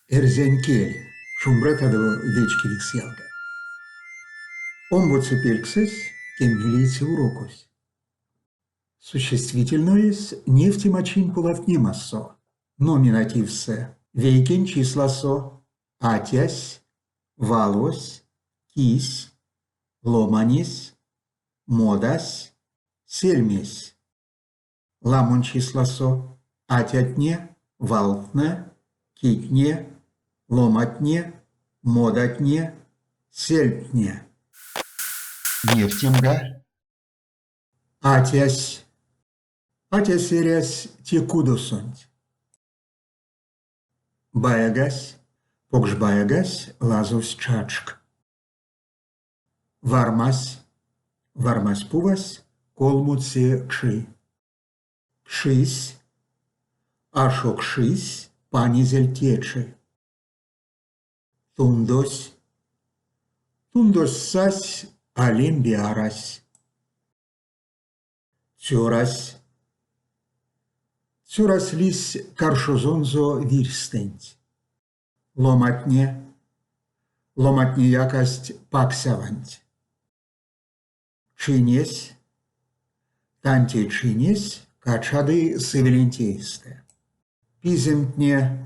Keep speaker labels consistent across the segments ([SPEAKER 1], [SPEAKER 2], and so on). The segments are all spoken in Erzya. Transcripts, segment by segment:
[SPEAKER 1] Эрзянь кель, шумбратадо вечкевикс ялгат! Омбоце пельксэсь, кемнилееце урокось. Существительноесь невтемачинь полавтнемасо, номинативсэ, вейкень числасо, атясь, валось, кись, ломанесь, модась, сельмесь. Ламонь числасо атятне, валтнэ, китне, ломатне, модатне, сельтне. Невтемга. Атясь. Атясь эрясь те кудосонть. Баягась, покш баягась лазовсь чачк. Вармась, вармась пувась колмоце кши. Кшись, ашо кшись панезель течи. Тундось, тундось сась, а лембе арась. Цёрась, цёрась лиссь каршозонзо вирьстэнть. Ломатне, ломатне якасть паксяванть. Чинесь, тантей чинесь качады сывеленть эйстэ. Пиземтне,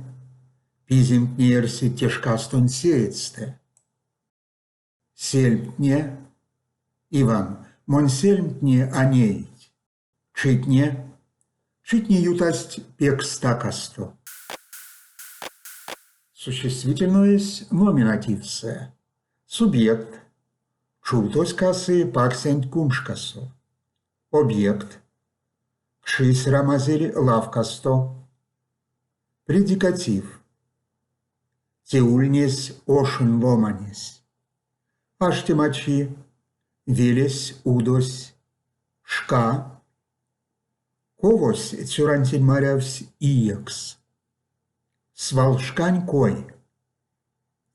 [SPEAKER 1] пиземтне эрсить те шкастонть сеедьстэ. Сельмтне, Иван, монь сельмтне а неить. Читне, читне ютасть пек стакасто. Существительноесь номинативсэ. Субъект. Чувтось касы паксянть куншкасо. Объект. Кшись рамазель лавкасто. Предикатив. Те ульнесь ошонь ломанесь. Аштемачи, велесь удось, шка. Ковось цёрантень марявсь иекс. Свалшкань кой.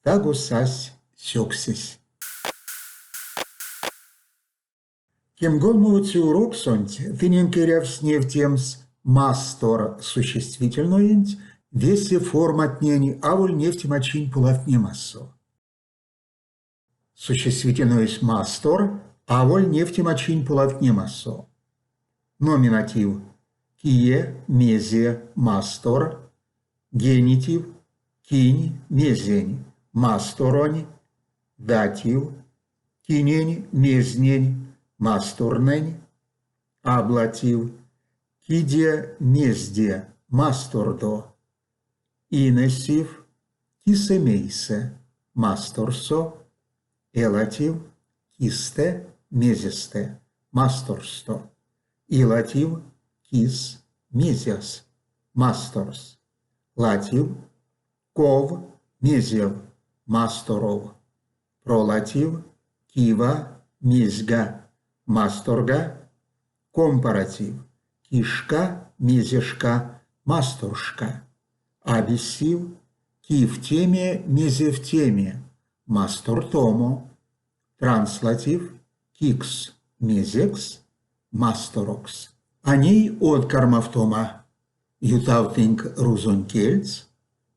[SPEAKER 1] Таго сась сёксесь. Кемголмовоце уроксонть тыненк эрявсь невтемс мастор существительноенть весе форматнень аволь невтемачинь полавтнемасо. Существительноесь мастор аволь невтемачинь полавтнемасо. Номинатив кие, мезе, мастор, генитив кинь, мезень, масторонь, датив кинень, мезнень, масторнэнь, аблатив, киде, мезде, мастордо, инесив, кисэ-мейсэ, масторсо, элатив, кистэ, мезестэ, масторсто, илатив, кис, мезес, масторс, латив, ков, мезев, масторов, пролатив, кива, мезга, масторга, компаратив, кишка, мезешка, масторшка, абиссив, кивтеме, мезевтеме, мастортомо, транслатив, кикс, мезекс, масторокс. А ней од кармавтома. Ютавтынк рузонь кельс,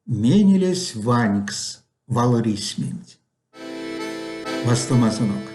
[SPEAKER 1] менелесь ванькс валрисьменть. Вастомазонок!